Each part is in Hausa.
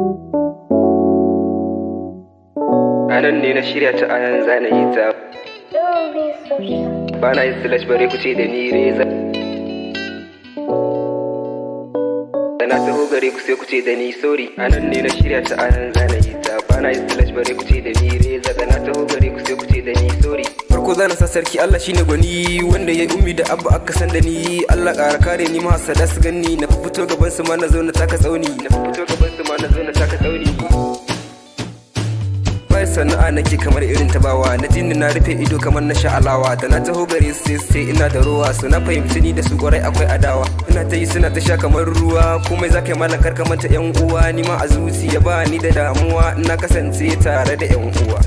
A nan ne na shirya ta, a nan zana yi ta. Ba na yin slash, bare ku ce da ni reza. Da na taho gare ku sai ku ce da ni sorry. A nan ne na shirya ta, a nan zana yi ta. Ba na yin slash, bare ku ce da ni reza. Da na taho gare ku sai ku ce da ni sorry. Farko zana sa sarki Allah, shine gwani wanda ya ummi da abba aka san da ni. Allah ƙara kare ni, mahasada su ganni na fito gaban su ma na zo na taka tsauni, na fito gaban su ma na zo na taka tsauni. Bai sana'a nake kamar irin tabawa na jini, na rufe ido kamar na sha'alawa. Da na taho gare su sai ina da ruwa, su na fahimci ni da su kwarai akwai adawa. Ina ta yi suna ta sha kamar ruwa. Komai za ka yi malam, kar ka manta yan uwa. Ni ma a zuciya ba ni da damuwa, ina kasance tare da yan uwa.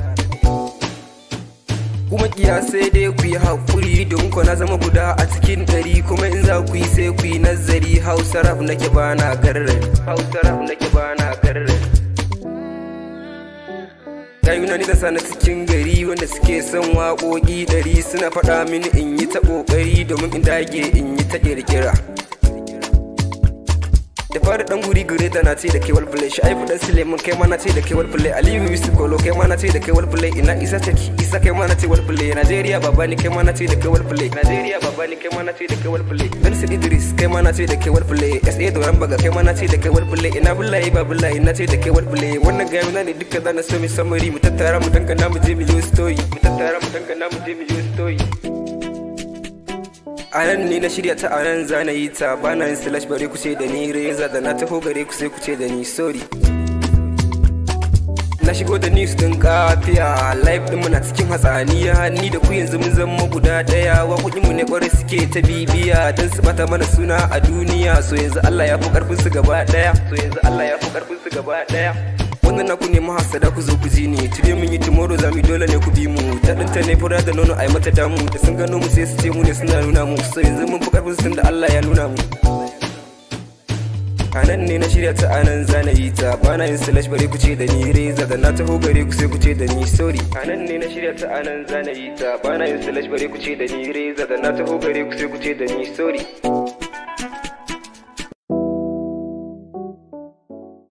Kuma kiya sai dai ku yi haƙuri, domin ko na zama guda a cikin 100. Kuma in za ku yi sai ku yi nazari. Hausa Rap nake, ba na garrari. Hausa Rap nake, ba na garrari. Gayuna ni zan na cikin gari wanda suke son waƙoƙi 100, suna faɗa mini in yi ta ƙoƙari domin in dage in yi ta ƙirƙira. Da fara dan guri gure da na ce da kai well play. Shaibu dan Suleiman, kai ma na ce da kai well play. Aliyu Yusuf Kolo, kai ma na ce da kai well play. Ina Isa Taki Isa, kai ma na ce well play. Najeriya baba ni, kai ma na ce da kai well play. Najeriya baba ni, kai ma na ce da kai well play. Benson Idris, kai ma na ce da kai well play. SA Doran Baga, kai ma na ce da kai well play. Ina Billahi ba Billahi, na ce da kai well play. Wannan gayu na ne duka zana so mi summary. Mu tattara mu dangana mu je mu yi story, mu tattara mu dangana mu je mu yi story. A nan ne na shirya ta, a nan zana yi ta. Ba na yin slash, bare ku ce da ni reza. Da na taho gare ku sai ku ce da ni sorry. Na shigo da news din kafiya, live din muna cikin hatsaniya. Ni da ku yanzu mun zama guda daya. Waƙoƙin mu ne kwarai suke ta bibiya dan su bata mana suna a duniya. So yanzu Allah ya fi karfin su gaba daya, so yanzu Allah ya fi karfin su gaba daya. Wannan naku ne, mahasada, ku zo ku ji ni. Today mun yi, tomorrow za mu, dole ne ku bi mu. Ta ɗinta ne fura da nono ai mata damu. Da sun gano mu sai su ce mu ne suna nuna mu. So yanzu mun fi karfin su da Allah ya nuna mu. A nan ne na shirya ta, a nan zana yi ta. Ba na yin slash, bare ku ce da ni reza. Da na taho gare ku sai ku ce da ni sorry. A nan ne na shirya ta, a nan zana yi ta. Ba na yin slash, bare ku ce da ni reza. Da na taho gare ku sai ku ce da ni sorry.